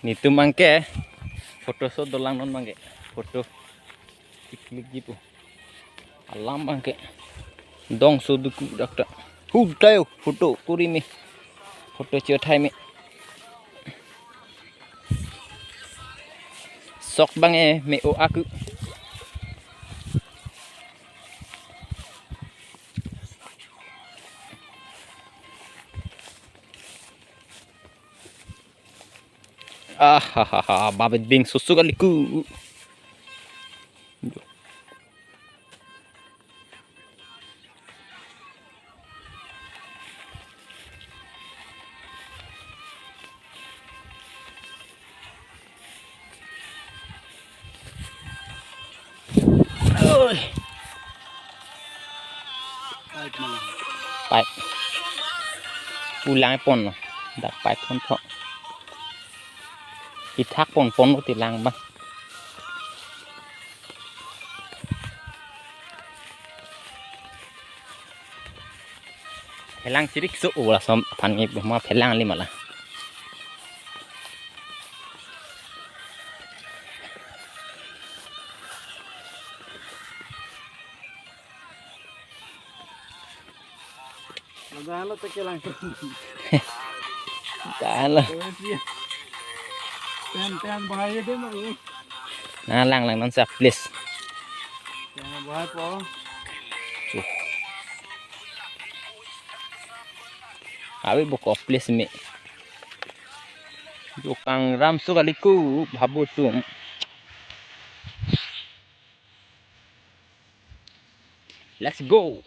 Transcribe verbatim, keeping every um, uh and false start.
Netum abangke photo shoot dolang non abangke. Photo klik klik gitu. Alam abangke dongso duku dakta. Hu tayo photo kuri me. Photo chethai me. Sok abangke me-o aku. Ahahaha, babet beng susu kali ku. Oi. Pipe. Pulang pon lo. Dak pipe pon tho. Ithak pon pon lo ti lang abang. Phelang chirik so ola som aphan ngi ma phelang li mala. Ladak lo teke lang. Tahan lo. Pen pen bahaya deh mau. Nanglang lang non sak please. Yang bahaya po. Chuh. Awi boko please me. Jokang ram so kali ku bhabu tum. Let's go.